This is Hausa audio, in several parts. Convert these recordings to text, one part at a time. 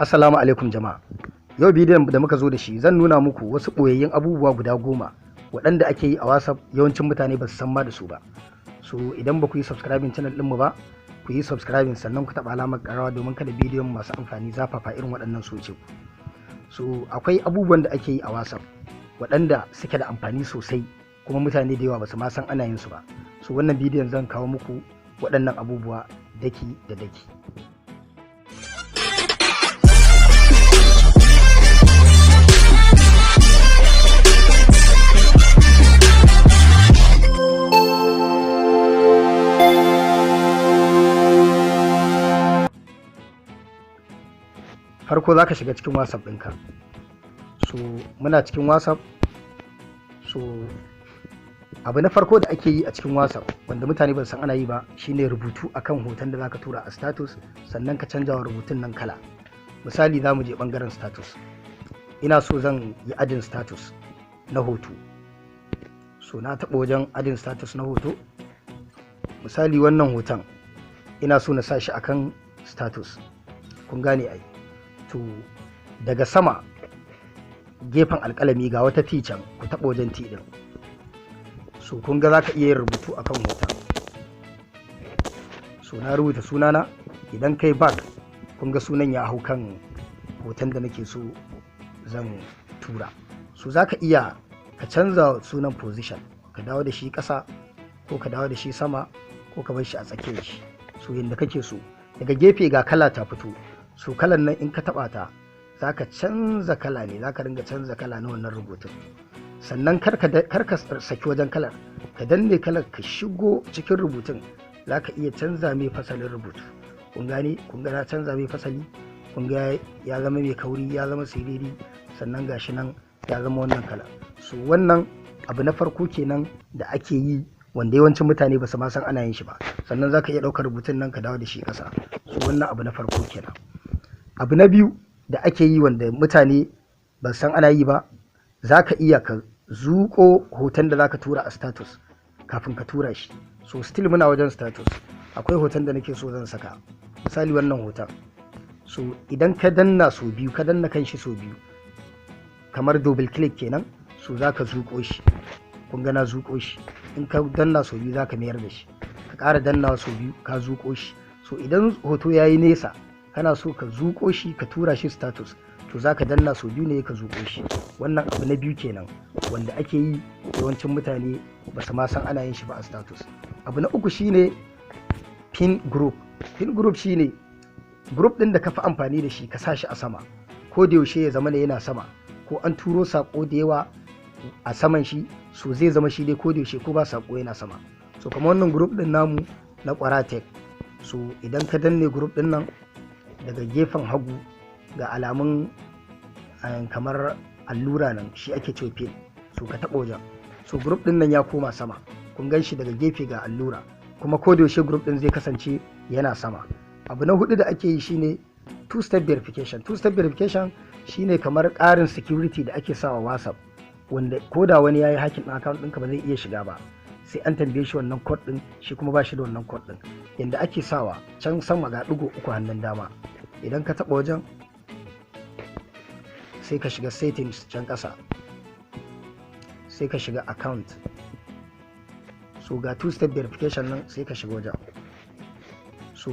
Assalamu alaikum jama'a. Yau bidiyon da muka zo da shi zan nuna muku wasu ɓoyayyun abubuwa guda 10 waɗanda ake yi a WhatsApp, yawancin mutane ba su san ma da su ba. So idan ba ku yi subscribing channel ɗinmu ba, ku yi subscribing sannan ku taɓa alamar ƙararrawa domin kada bidiyon masu amfani zafafa irin waɗannan su wuce ku. So akwai abubuwan da ake yi a WhatsApp waɗanda suke da amfani sosai kuma mutane da yawa ba su ma san ana yin su ba. So wannan bidiyon zan kawo muku waɗannan abubuwa daki da daki. Farko za ka shiga cikin WhatsApp ɗinka. So muna cikin WhatsApp. So abu na farko da ake yi a cikin WhatsApp wanda mutane ba san ana yi ba shine rubutu akan hoton da zaka tura a status, sannan ka canza wa rubutun nan kala. Misali, za mu je bangaren status. Ina so zan yi adding status na hoto. So na taɓa wajen adding status na hoto. Misali, wannan hoton ina so na sa shi akan status. Kun gane ai? To daga sama gefen alƙalami ga wata T can, ku taɓa wajen T ɗin. So kun ga za ka iya yin rubutu akan hoton. So na rubuta sunana. Idan kai back, kun ga sunan ya hau kan hoton da nake so zan tura. So za ka iya ka canza sunan position, ka dawo da shi ƙasa ko ka dawo da shi sama ko ka bar shi a tsakiyar shi. So yanda kake so. Daga gefe ga kala ta fito. So kalan nan in ka taɓa ta, za ka canza kala ne, za ka ringa canza kala na wannan rubutun. Sannan kar ka saki wajen kalar, ka danne kalar ka shigo cikin rubutun, za ka iya canza mai fasalin rubutu. Kun gane? Kun ga na canza mai fasali, kun ga ya zama mai kauri, ya zama siriri, sannan gashi nan ya zama wannan kala. So wannan abu na farko kenan da ake yi wanda yawancin mutane ba su ma san ana yin shi ba. Sannan za ka iya ɗaukar rubutun nan ka dawo da shi ƙasa. So wannan abu na farko kenan. Abu na biyu da ake yi wanda mutane ba san ana yi ba, za ka iya ka zuƙo hoton da za ka tura a status kafin ka tura shi. So still muna wajen status. Akwai hoton da nake so zan saka. Misali, wannan hoton. So idan ka danna sau biyu, ka danna kan shi sau biyu, kamar double click kenan, so za ka zuƙo shi. Kun ga na zuƙo shi. In ka danna sau biyu za ka mayar da shi. Ka ƙara dannawa sau biyu, ka zuƙo shi. So idan hoto ya yi nesa, kana so ka zuƙo shi ka tura shi status, to za ka danna sau biyu ne ka zuƙo shi. Wannan abu na biyu kenan wanda ake yi, yawancin mutane ba su ma san ana yin shi ba a status. Abu na uku shine pin group. Pin group shine group ɗin da ka fi amfani da shi, ka sa shi a sama. Ko da yaushe ya zama ne yana sama. Ko an turo saƙo da yawa a saman shi, so zai zama shi dai ko da yaushe ko ba saƙo yana sama. So kamar wannan group ɗin namu na Kwaratech. So idan ka danne group ɗin nan, daga gefen hagu ga alamun kamar allura nan, shi ake cewa pin. So ka taɓa wajen. So group ɗin nan ya koma sama. Kun gan shi daga gefe ga allura. Kuma ko da yaushe group ɗin zai kasance yana sama. Abu na hudu da ake yi shine two step verification. Two step verification shine kamar ƙarin security da ake sawa WhatsApp, wanda ko da wani ya yi hacking ɗin account ɗinka ba zai iya shiga ba. Sai an tambaye shi wannan code ɗin, shi kuma ba shi da wannan code ɗin. Yanda ake sawa, can sama ga ɗigo uku hannun dama. Idan ka taɓa wajen, sai ka shiga settings can ƙasa, sai ka shiga account. So ga two step verification nan, sai ka shiga wajen. So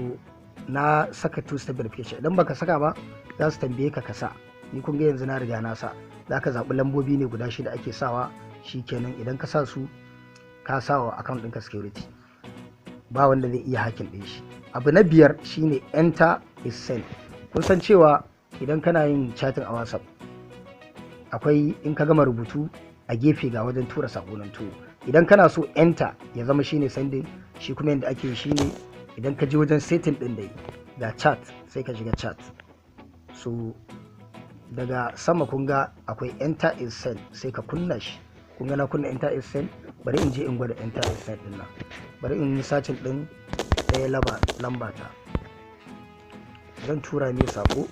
na saka two step verification. Idan baka saka ba, za su tambaye ka ka sa. Ni kun ga yanzu na riga na sa. Za ka zaɓi lambobi ne guda shida ake sawa, shikenan. Idan ka sa su, ka sa wa account ɗinka security. Ba wanda zai iya hacking ɗin shi. Abu na biyar shine enter is send. Kun san cewa idan kana yin chatting a WhatsApp, akwai in ka gama rubutu a gefe ga wajen tura saƙo nan turo. Idan kana so enter ya zama shine sending, shi kuma yanda ake yi shine idan ka je wajen setting ɗin dai ga chat, sai ka shiga chat. So daga sama kun ga akwai enter is send, sai ka kunna shi. Kun ga na kunna enter is send. Bari in je in gwada enter is send ɗin nan. Bari in yi searching ɗin ɗaya lamba ta. Zan tura mai saƙo.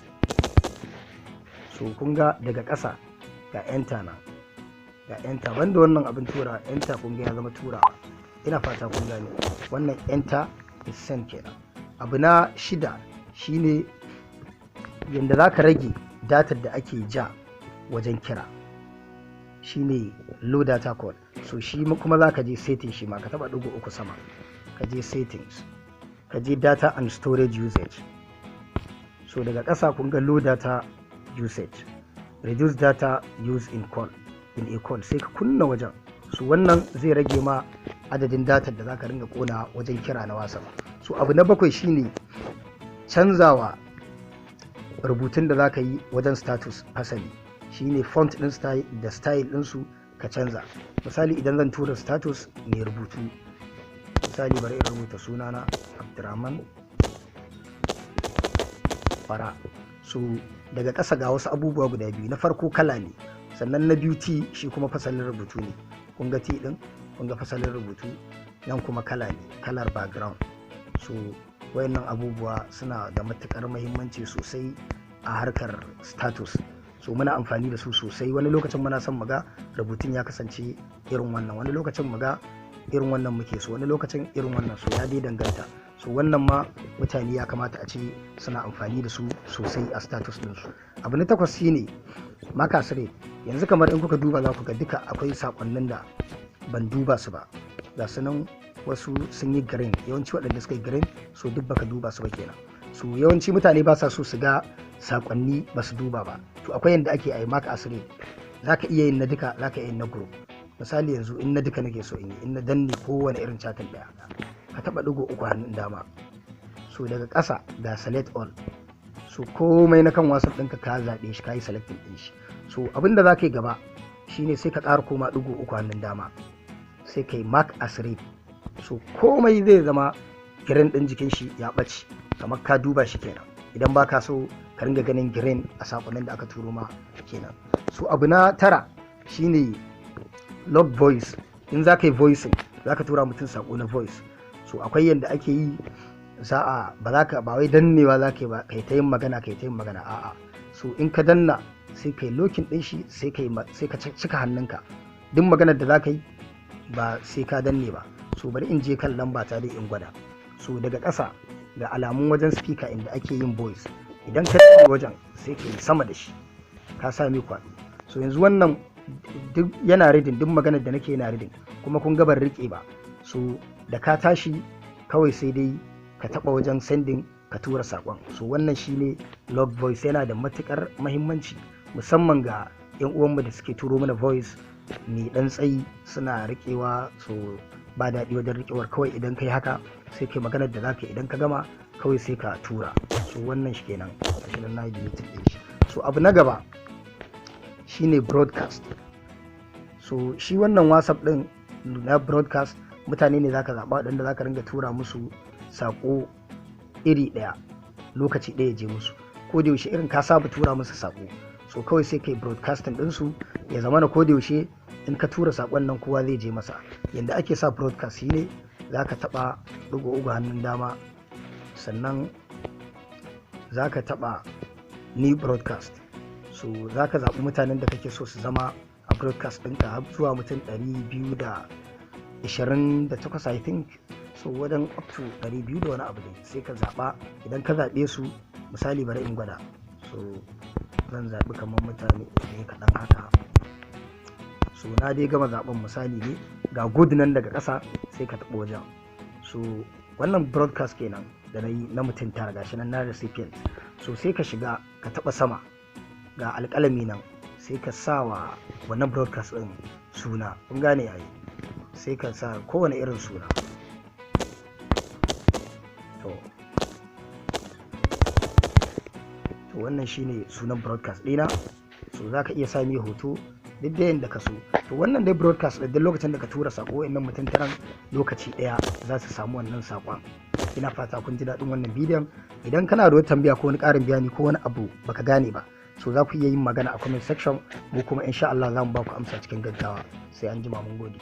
So kun ga daga ƙasa ga enter na. Ga enter, banda wannan abin tura enter, kun ga ya zama turawa. Ina fata kun gane. Wannan enter is send kenan. Abu na shida shine Yanda za ka rage datar da ake ja wajen kira shine low data call. So shi kuma za ka je setting, shi ma ka taba ɗigo uku sama, ka je settings, ka je data and storage usage. So daga ƙasa kun ga low data usage, reduce data use in a call, sai ka kunna wajen. So wannan zai rage ma adadin datar da zaka ringa kona wajen kira na WhatsApp. So abu na bakwai shine canzawa rubutun da zaka yi wajen status fasali, shine font din style da style ɗinsu ka canza. Misali, idan zan tura status mai rubutu, misali bari in rubuta sunana Abdurrahman Fara. So daga ƙasa ga wasu abubuwa guda biyu: na farko kala ne, sannan na biyu T, shi kuma fasalin rubutu ne. Kun ga T din, kun ga fasalin rubutu nan kuma kala ne, kalar background. So wayannan abubuwa suna da matukar mahimmanci sosai a harkar status. So muna amfani da su sosai. Wani lokacin muna son muga rubutun ya kasance irin wannan, wani lokacin muga irin wannan muke so, wani lokacin irin wannan. So ya dai danganta. So wannan ma mutane ya kamata a ce suna amfani da su sosai a status ɗinsu. Abu na takwas shine mark as read. Yanzu kamar in kuka duba, za ku ga duka akwai sakonnin da ban duba su ba, ga su nan, wasu sun yi green. Yawanci waɗanda suka yi green, so duk baka duba su ba kenan. So yawanci mutane ba sa so su ga sakonni ba su duba ba. To akwai yadda ake yi mark as read. Za ka iya yin na duka, za ka iya yin na group. Misali yanzu in na duka nake so in yi, in na danne kowane irin chatting ɗaya, ka taɓa ɗigo uku hannun dama. So daga ƙasa ga select all. So komai na kan WhatsApp ɗinka ka zaɓe shi, ka yi selecting ɗin shi. So abin da za ka yi gaba shine sai ka ƙara koma ɗigo uku hannun dama, sai ka yi mark as read. So komai zai zama green ɗin jikin shi ya ɓace, kamar ka duba shi kenan, idan ba ka so ka ringa ganin green a sakonnin da aka turo ma kenan. So abu na tara shine lock voice. In za ka yi voicing, za ka tura mutum sako na voice, so akwai yadda ake yi. Za a ba za ka ba wai dannewa za ka yi ba, kai ta yin magana, kai ta yin magana, a'a. So in ka danna, sai kai locking din shi, sai ka cika hannunka. Duk maganar da za ka yi ba sai ka danne ba. So bari in je kan lamba ta dai in gwada. So daga ƙasa ga alamun wajen speaker inda ake yin voice. Idan ka danne wajen, sai ka yi sama da shi, ka sami kwaɗo. So yanzu wannan duk yana reading, duk maganar da nake yana reading, kuma kun ga ban rike ba. So da ka tashi kawai sai dai ka taba wajen sending, ka tura sakon. So wannan shine lock voice. Yana da matukar mahimmanci, musamman ga yan uwanmu da suke turo mana voice mai dan tsayi, suna rikewa. So ba daɗi wajen rikewar. Kawai idan kai haka, sai kai maganar da zaka, idan ka gama kawai sai ka tura. So wannan shi kenan, gashi nan na yi deleting din shi. So abu na gaba shine broadcast. So shi wannan WhatsApp din na broadcast, mutane ne zaka zaɓa waɗanda zaka ringa tura musu saƙo iri ɗaya, lokaci ɗaya je musu ko da yaushe, irin ka saba tura musu saƙo. So kawai sai kai broadcasting ɗinsu, ya zama na ko da yaushe in ka tura saƙon nan kowa zai je masa. Yanda ake sa broadcast shine za ka taɓa ɗigo uku hannun dama, sannan za ka taɓa new broadcast. So za ka zaɓi mutanen da kake so su zama a broadcast ɗinka, har zuwa mutum 228, I think. So wajen up to 200 da wani abu ne, sai ka zaɓa. Idan ka zaɓe su, misali bari in gwada. So zan zaɓi kamar mutane ne kaɗan haka. So na dai gama zaɓen, misali ne, ga good nan daga ƙasa, sai ka taɓa wajen. So wannan broadcast kenan da na yi na mutum 9, gashi nan na recipient. So sai ka shiga, ka taɓa sama, ga alƙalami nan, sai ka sa wa wannan broadcast ɗin suna. Kun gane yayi? Sai ka sa kowane irin suna. To wannan shine sunan broadcast ɗina. So za ka iya sa mai hoto, duk da yadda ka so. To wannan dai broadcast ɗin, duk lokacin da ka tura sako, wa'annan mutum taran lokaci ɗaya za su samu wannan sakon. Ina fata kun ji daɗin wannan bidiyon. Idan kana da wata tambaya ko wani ƙarin bayani ko wani abu baka gane ba, so za ku iya yin magana a comment section, mu kuma insha Allah za mu ba ku amsa cikin gaggawa. Sai an jima, mun gode.